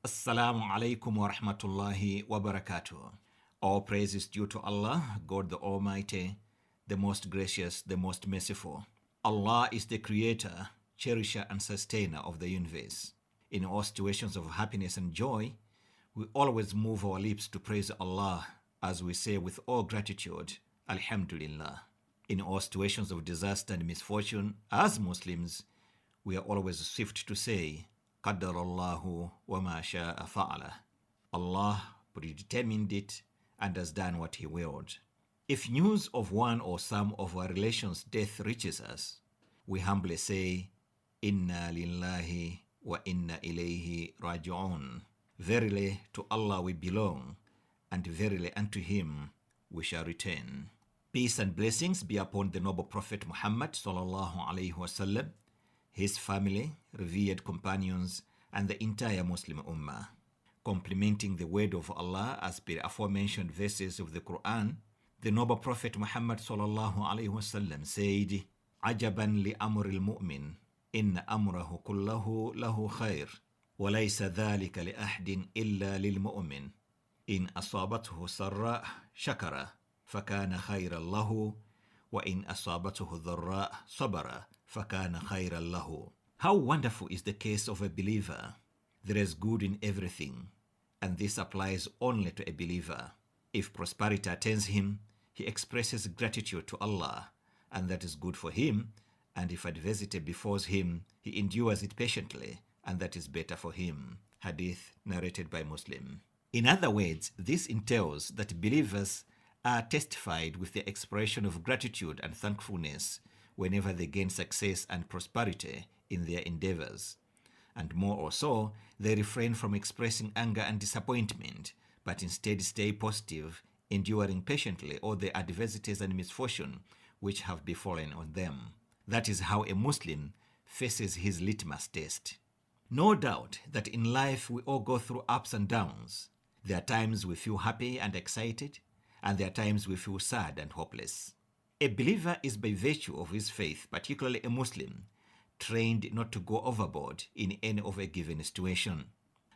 Assalamu alaikum wa rahmatullahi wa barakatuh. All praise is due to Allah, God the Almighty, the most gracious, the most merciful. Allah is the creator, cherisher and sustainer of the universe. In all situations of happiness and joy, we always move our lips to praise Allah as we say with all gratitude, Alhamdulillah. In all situations of disaster and misfortune, as Muslims, we are always swift to say, Qaddarallahu wa ma sha'a fa'ala. Allah predetermined it and has done what He willed. If news of one or some of our relations' death reaches us, we humbly say, Inna lillahi wa inna ilayhi raji'un. Verily to Allah we belong, and verily unto Him we shall return. Peace and blessings be upon the noble Prophet Muhammad sallallahu alaihi wasallam, his family, revered companions, and the entire Muslim Ummah. Complementing the word of Allah as per aforementioned verses of the Qur'an, the noble Prophet Muhammad sallallahu alaihi wasallam said, "Ajaban li amril mu'min, inna amrahu kullahu lahu khair, wa laysa dhalika li ahdin illa lil mu'min. In asabathu sarra shakara, fakana khayran lahu, wa in asabathu dharra sabara, fakana khayran lahu." How wonderful is the case of a believer. There is good in everything, and this applies only to a believer. If prosperity attends him, he expresses gratitude to Allah, and that is good for him, and if adversity befalls him, he endures it patiently, and that is better for him. Hadith narrated by Muslim. In other words, this entails that believers are testified with the expression of gratitude and thankfulness whenever they gain success and prosperity in their endeavors. And more or so, they refrain from expressing anger and disappointment, but instead stay positive, enduring patiently all the adversities and misfortune which have befallen on them. That is how a Muslim faces his litmus test. No doubt that in life we all go through ups and downs. There are times we feel happy and excited, and there are times we feel sad and hopeless. A believer is by virtue of his faith, particularly a Muslim, trained not to go overboard in any of a given situation.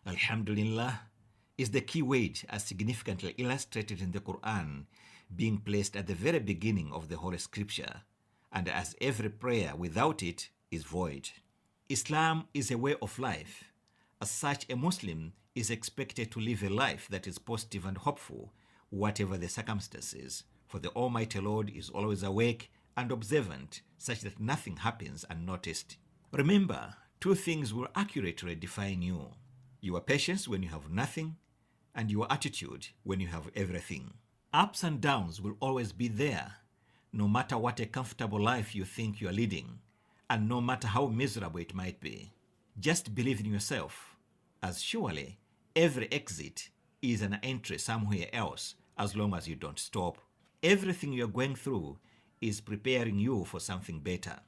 Alhamdulillah is the key word as significantly illustrated in the Quran, being placed at the very beginning of the Holy Scripture, and as every prayer without it is void. Islam is a way of life. As such, a Muslim is expected to live a life that is positive and hopeful, whatever the circumstances, for the Almighty Lord is always awake and observant, such that nothing happens unnoticed. Remember, two things will accurately define you: your patience when you have nothing, and your attitude when you have everything. Ups and downs will always be there, no matter what a comfortable life you think you are leading, and no matter how miserable it might be. Just believe in yourself, as surely every exit is an entry somewhere else, as long as you don't stop. Everything you're going through is preparing you for something better.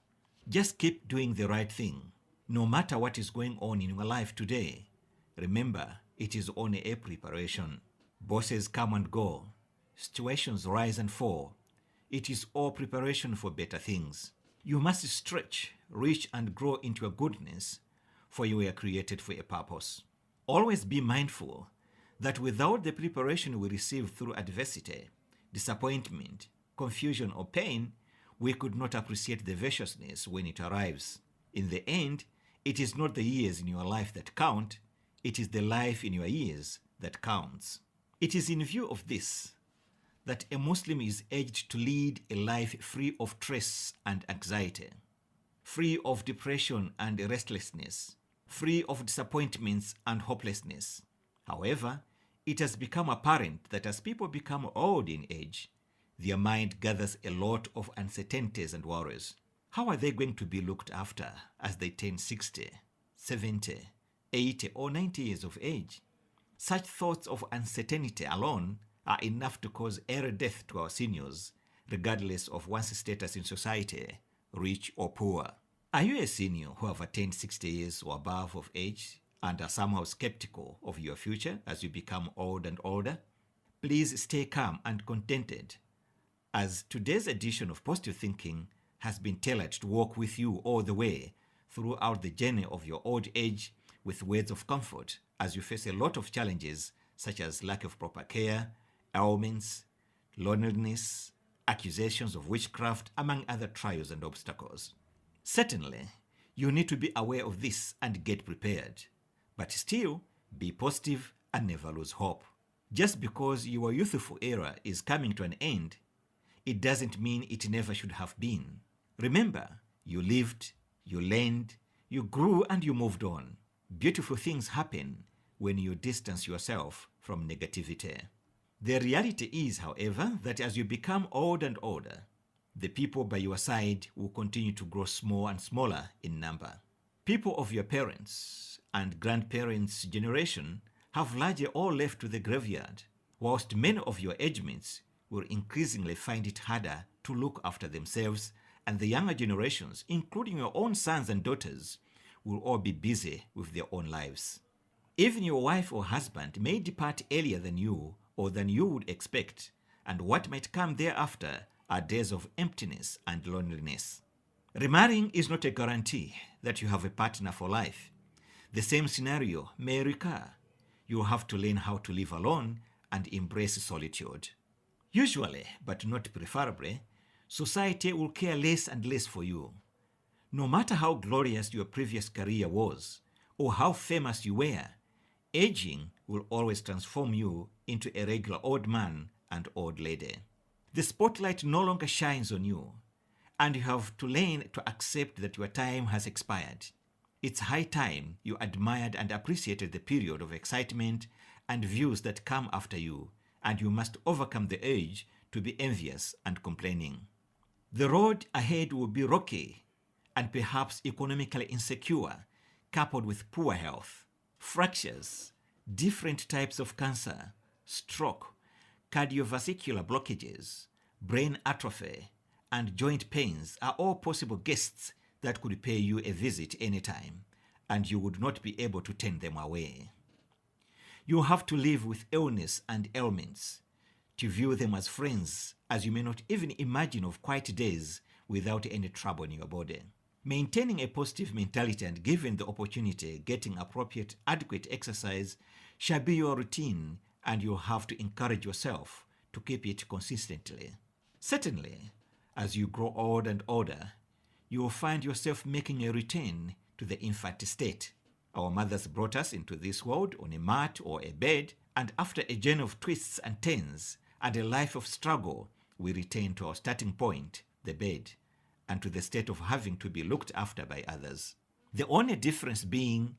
Just keep doing the right thing. No matter what is going on in your life today, remember, it is only a preparation. Bosses come and go. Situations rise and fall. It is all preparation for better things. You must stretch, reach, and grow into your goodness, for you were created for a purpose. Always be mindful that without the preparation we receive through adversity, disappointment, confusion, or pain, we could not appreciate the viciousness when it arrives. In the end, it is not the years in your life that count, it is the life in your years that counts. It is in view of this that a Muslim is urged to lead a life free of stress and anxiety, free of depression and restlessness, free of disappointments and hopelessness. However, it has become apparent that as people become old in age, their mind gathers a lot of uncertainties and worries. How are they going to be looked after as they turn 60, 70, 80, or 90 years of age? Such thoughts of uncertainty alone are enough to cause early death to our seniors, regardless of one's status in society, rich or poor. Are you a senior who have attained 60 years or above of age and are somehow skeptical of your future as you become old and older? Please stay calm and contented, as today's edition of Positive Thinking has been tailored to walk with you all the way throughout the journey of your old age with words of comfort as you face a lot of challenges such as lack of proper care, ailments, loneliness, accusations of witchcraft, among other trials and obstacles. Certainly, you need to be aware of this and get prepared. But still, be positive and never lose hope. Just because your youthful era is coming to an end, it doesn't mean it never should have been. Remember, you lived, you learned, you grew, and you moved on. Beautiful things happen when you distance yourself from negativity. The reality is, however, that as you become older and older, the people by your side will continue to grow small and smaller in number. People of your parents' and grandparents' generation have largely all left to the graveyard, whilst many of your age mates will increasingly find it harder to look after themselves, and the younger generations, including your own sons and daughters, will all be busy with their own lives. Even your wife or husband may depart earlier than you or than you would expect, and what might come thereafter are days of emptiness and loneliness. Remarrying is not a guarantee that you have a partner for life. The same scenario may recur. You have to learn how to live alone and embrace solitude. Usually, but not preferably, society will care less and less for you. No matter how glorious your previous career was, or how famous you were, aging will always transform you into a regular old man and old lady. The spotlight no longer shines on you, and you have to learn to accept that your time has expired. It's high time you admired and appreciated the period of excitement and views that come after you, and you must overcome the urge to be envious and complaining. The road ahead will be rocky and perhaps economically insecure, coupled with poor health. Fractures, different types of cancer, stroke, cardiovascular blockages, brain atrophy, and joint pains are all possible guests that could pay you a visit anytime, and you would not be able to turn them away. You have to live with illness and ailments, to view them as friends, as you may not even imagine of quiet days without any trouble in your body. Maintaining a positive mentality and, given the opportunity, getting appropriate, adequate exercise shall be your routine, and you have to encourage yourself to keep it consistently. Certainly, as you grow older and older, you will find yourself making a return to the infant state. Our mothers brought us into this world on a mat or a bed, and after a journey of twists and turns and a life of struggle, we return to our starting point, the bed, and to the state of having to be looked after by others. The only difference being,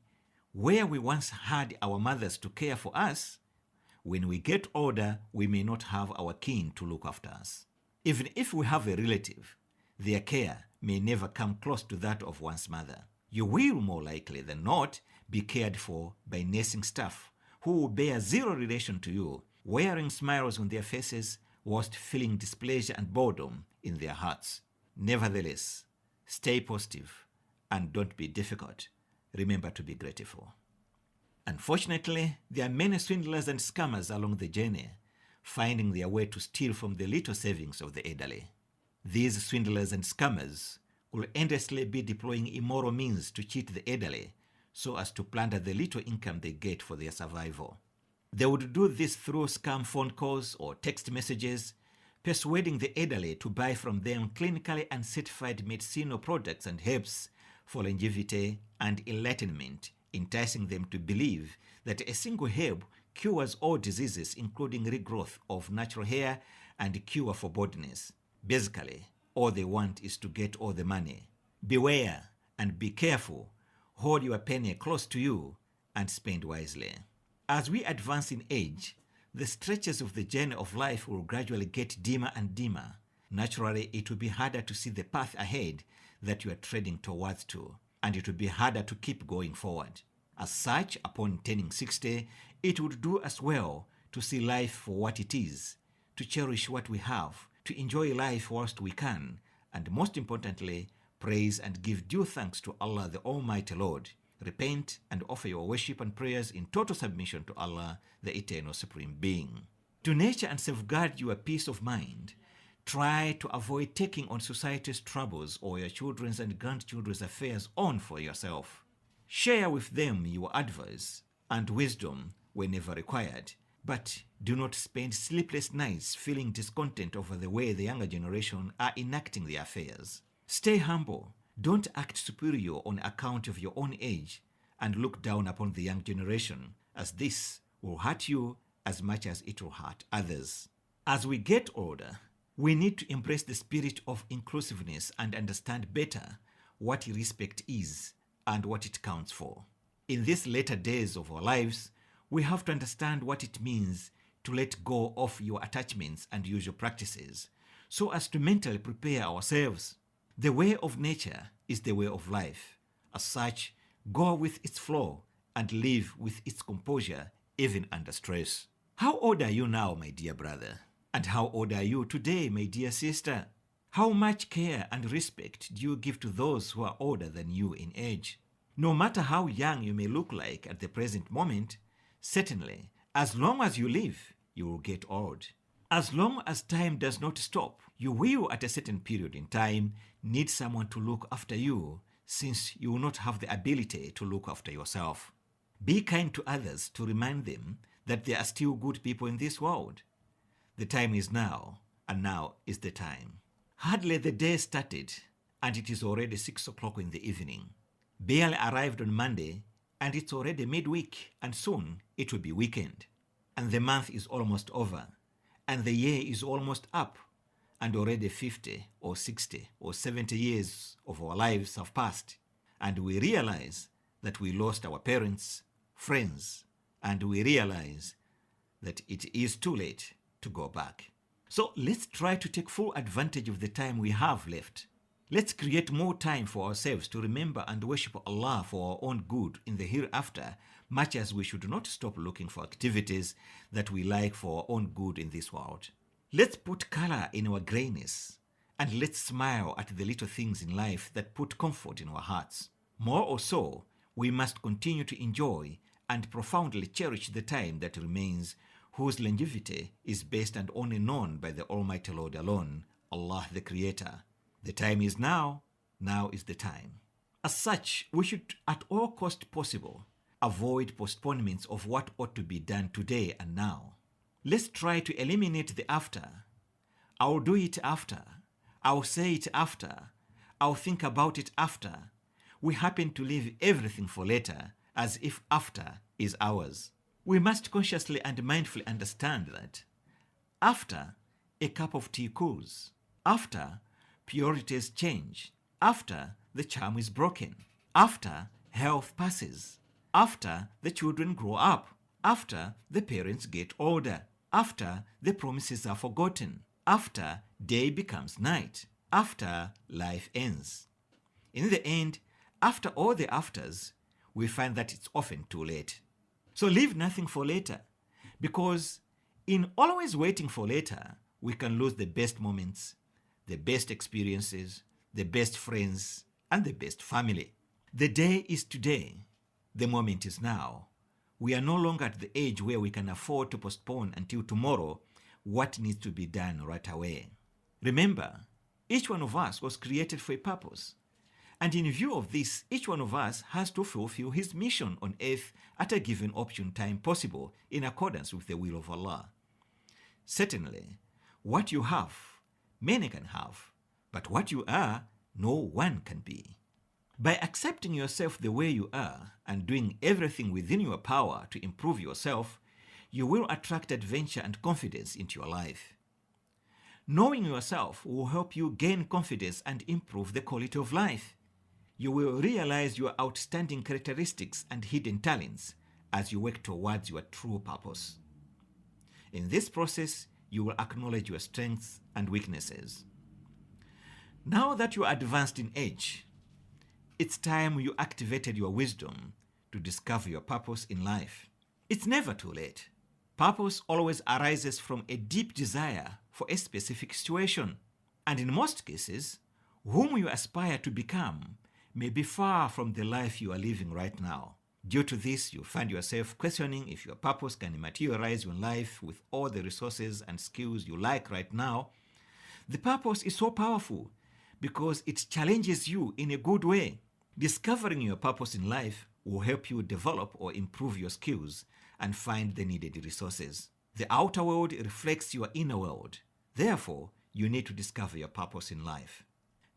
where we once had our mothers to care for us, when we get older, we may not have our kin to look after us. Even if we have a relative, their care may never come close to that of one's mother. You will, more likely than not, be cared for by nursing staff who will bear zero relation to you, wearing smiles on their faces whilst feeling displeasure and boredom in their hearts. Nevertheless, stay positive and don't be difficult. Remember to be grateful. Unfortunately, there are many swindlers and scammers along the journey, finding their way to steal from the little savings of the elderly. These swindlers and scammers will endlessly be deploying immoral means to cheat the elderly so as to plunder the little income they get for their survival. They would do this through scam phone calls or text messages, persuading the elderly to buy from them clinically uncertified medicinal products and herbs for longevity and enlightenment, enticing them to believe that a single herb cures all diseases, including regrowth of natural hair and cure for baldness. Basically, all they want is to get all the money. Beware and be careful. Hold your penny close to you and spend wisely. As we advance in age, the stretches of the journey of life will gradually get dimmer and dimmer. Naturally, it will be harder to see the path ahead that you are treading towards to, and it will be harder to keep going forward. As such, upon turning 60, it would do us well to see life for what it is, to cherish what we have, to enjoy life whilst we can, and most importantly, praise and give due thanks to Allah the Almighty Lord. Repent and offer your worship and prayers in total submission to Allah, the Eternal Supreme Being. To nurture and safeguard your peace of mind, try to avoid taking on society's troubles or your children's and grandchildren's affairs on for yourself. Share with them your advice and wisdom whenever required, but do not spend sleepless nights feeling discontent over the way the younger generation are enacting their affairs. Stay humble. Don't act superior on account of your own age and look down upon the young generation, as this will hurt you as much as it will hurt others. As we get older, we need to embrace the spirit of inclusiveness and understand better what respect is and what it counts for. In these later days of our lives, we have to understand what it means to let go of your attachments and usual practices so as to mentally prepare ourselves. The way of nature is the way of life. As such, go with its flow and live with its composure even under stress. How old are you now, my dear brother? And how old are you today, my dear sister? How much care and respect do you give to those who are older than you in age? No matter how young you may look like at the present moment, certainly, as long as you live, you will get old. As long as time does not stop, you will at a certain period in time need someone to look after you, since you will not have the ability to look after yourself. Be kind to others to remind them that there are still good people in this world. The time is now, and now is the time. Hardly the day started, and it is already 6 o'clock in the evening. Barely arrived on Monday, and it's already midweek, and soon it will be weekend. And the month is almost over, and the year is almost up, and already 50 or 60 or 70 years of our lives have passed, and we realize that we lost our parents, friends, and we realize that it is too late to go back. So let's try to take full advantage of the time we have left. Let's create more time for ourselves to remember and worship Allah for our own good in the hereafter, much as we should not stop looking for activities that we like for our own good in this world. Let's put color in our grayness, and let's smile at the little things in life that put comfort in our hearts. More or so, we must continue to enjoy and profoundly cherish the time that remains, whose longevity is based and only known by the Almighty Lord alone, Allah the Creator. The time is now, now is the time. As such, we should at all cost possible avoid postponements of what ought to be done today and now. Let's try to eliminate the after. I'll do it after. I'll say it after. I'll think about it after. We happen to leave everything for later, as if after is ours. We must consciously and mindfully understand that after a cup of tea cools, after priorities change, after the charm is broken, after health passes, after the children grow up, after the parents get older, after the promises are forgotten, after day becomes night, after life ends. In the end, after all the afters, we find that it's often too late. So leave nothing for later, because in always waiting for later, we can lose the best moments, the best experiences, the best friends, and the best family. The day is today. The moment is now. We are no longer at the age where we can afford to postpone until tomorrow what needs to be done right away. Remember, each one of us was created for a purpose. And in view of this, each one of us has to fulfill his mission on earth at a given opportune time possible in accordance with the will of Allah. Certainly, what you have, many can have, but what you are, no one can be. By accepting yourself the way you are and doing everything within your power to improve yourself, you will attract adventure and confidence into your life. Knowing yourself will help you gain confidence and improve the quality of life. You will realize your outstanding characteristics and hidden talents as you work towards your true purpose. In this process, you will acknowledge your strengths and weaknesses. Now that you are advanced in age, it's time you activated your wisdom to discover your purpose in life. It's never too late. Purpose always arises from a deep desire for a specific situation. And in most cases, whom you aspire to become may be far from the life you are living right now. Due to this, you find yourself questioning if your purpose can materialize your life with all the resources and skills you like right now. The purpose is so powerful because it challenges you in a good way. Discovering your purpose in life will help you develop or improve your skills and find the needed resources. The outer world reflects your inner world. Therefore, you need to discover your purpose in life.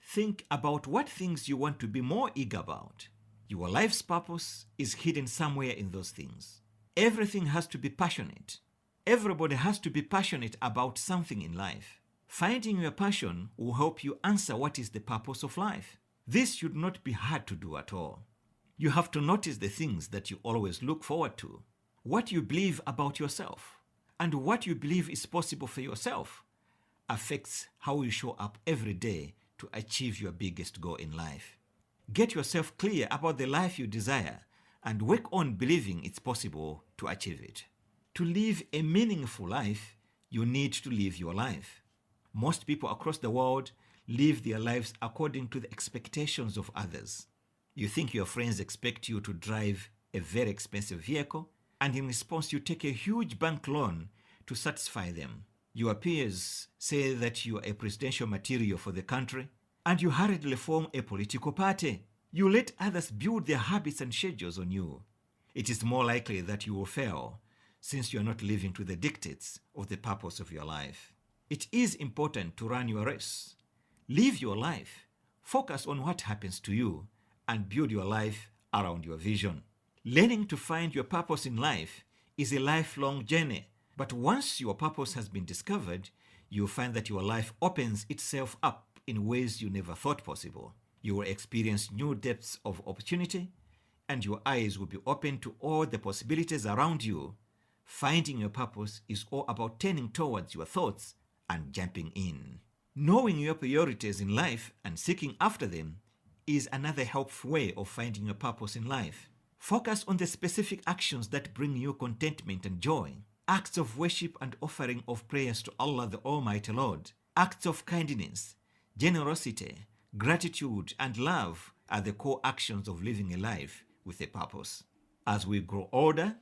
Think about what things you want to be more eager about. Your life's purpose is hidden somewhere in those things. Everything has to be passionate. Everybody has to be passionate about something in life. Finding your passion will help you answer what is the purpose of life. This should not be hard to do at all. You have to notice the things that you always look forward to, what you believe about yourself, and what you believe is possible for yourself affects how you show up every day to achieve your biggest goal in life. Get yourself clear about the life you desire and work on believing it's possible to achieve it. To live a meaningful life, you need to live your life. Most people across the world live their lives according to the expectations of others. You think your friends expect you to drive a very expensive vehicle, and in response you take a huge bank loan to satisfy them. Your peers say that you are a presidential material for the country, and you hurriedly form a political party. You let others build their habits and schedules on you. It is more likely that you will fail, since you are not living to the dictates of the purpose of your life. It is important to run your race. Live your life. Focus on what happens to you and build your life around your vision. Learning to find your purpose in life is a lifelong journey. But once your purpose has been discovered, you'll find that your life opens itself up in ways you never thought possible. You will experience new depths of opportunity, and your eyes will be open to all the possibilities around you. Finding your purpose is all about turning towards your thoughts and jumping in. Knowing your priorities in life and seeking after them is another helpful way of finding your purpose in life. Focus on the specific actions that bring you contentment and joy. Acts of worship and offering of prayers to Allah the Almighty Lord. Acts of kindness, generosity, gratitude, and love are the core actions of living a life with a purpose. As we grow older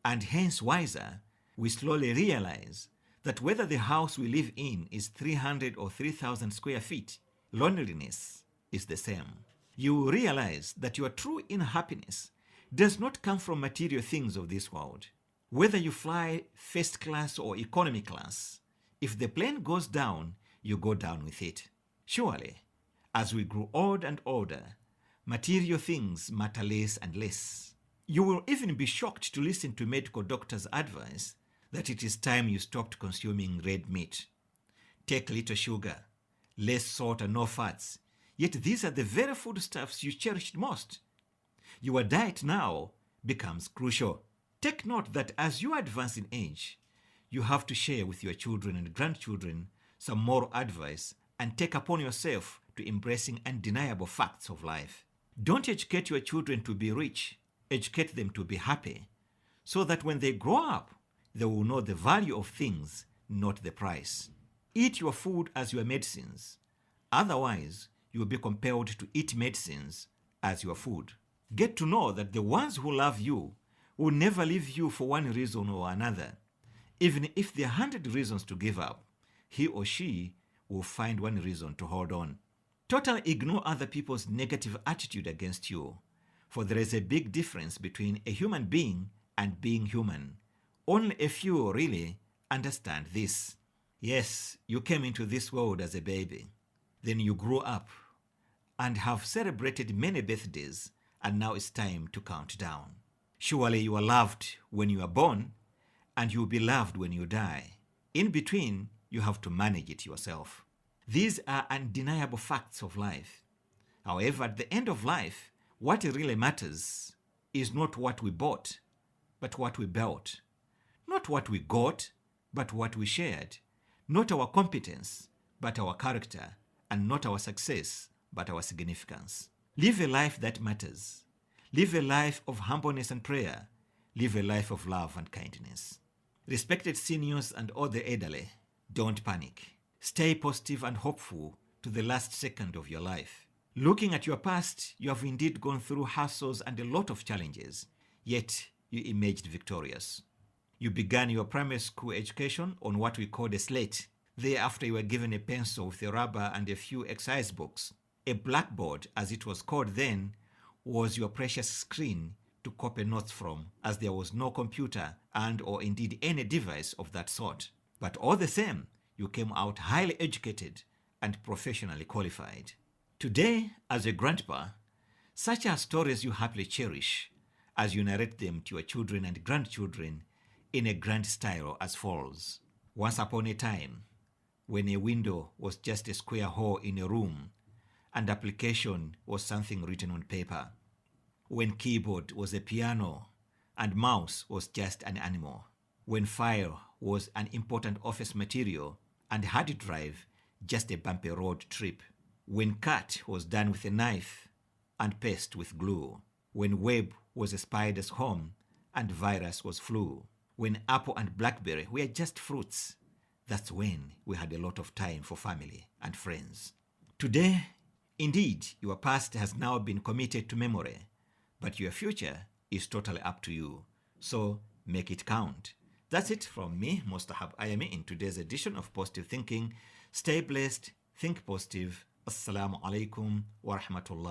and hence wiser, we slowly realize that whether the house we live in is 300 or 3,000 square feet, loneliness is the same. You will realize that your true inner happiness does not come from material things of this world. Whether you fly first class or economy class, if the plane goes down, you go down with it. Surely, as we grow old and older, material things matter less and less. You will even be shocked to listen to medical doctors' advice that it is time you stopped consuming red meat. Take little sugar, less salt and no fats. Yet these are the very foodstuffs you cherished most. Your diet now becomes crucial. Take note that as you advance in age, you have to share with your children and grandchildren some moral advice and take upon yourself to embracing undeniable facts of life. Don't educate your children to be rich, educate them to be happy, so that when they grow up, they will know the value of things, not the price. Eat your food as your medicines. Otherwise, you will be compelled to eat medicines as your food. Get to know that the ones who love you will never leave you for one reason or another. Even if there are 100 reasons to give up, he or she will find one reason to hold on. Totally ignore other people's negative attitude against you, for there is a big difference between a human being and being human. Only a few really understand this. Yes, you came into this world as a baby. Then you grew up and have celebrated many birthdays, and now it's time to count down. Surely you are loved when you are born, and you will be loved when you die. In between, you have to manage it yourself. These are undeniable facts of life. However, at the end of life, what really matters is not what we bought, but what we built. Not what we got, but what we shared. Not our competence, but our character. And not our success, but our significance. Live a life that matters. Live a life of humbleness and prayer. Live a life of love and kindness. Respected seniors and all the elderly, don't panic. Stay positive and hopeful to the last second of your life. Looking at your past, you have indeed gone through hassles and a lot of challenges, yet you emerged victorious. You began your primary school education on what we call the slate. Thereafter, you were given a pencil with a rubber and a few exercise books. A blackboard, as it was called then, was your precious screen to copy notes from, as there was no computer and or indeed any device of that sort. But all the same, you came out highly educated and professionally qualified. Today, as a grandpa, such are stories you happily cherish as you narrate them to your children and grandchildren in a grand style as follows. Once upon a time, when a window was just a square hole in a room and application was something written on paper, when keyboard was a piano and mouse was just an animal, when file was an important office material and hard drive just a bumpy road trip, when cut was done with a knife and paste with glue, when web was a spider's home and virus was flu, when apple and blackberry were just fruits. That's when we had a lot of time for family and friends. Today, indeed, your past has now been committed to memory, but your future is totally up to you. So make it count. That's it from me, Mustahab Ayami, in today's edition of Positive Thinking. Stay blessed, think positive. Assalamu alaikum wa rahmatullah.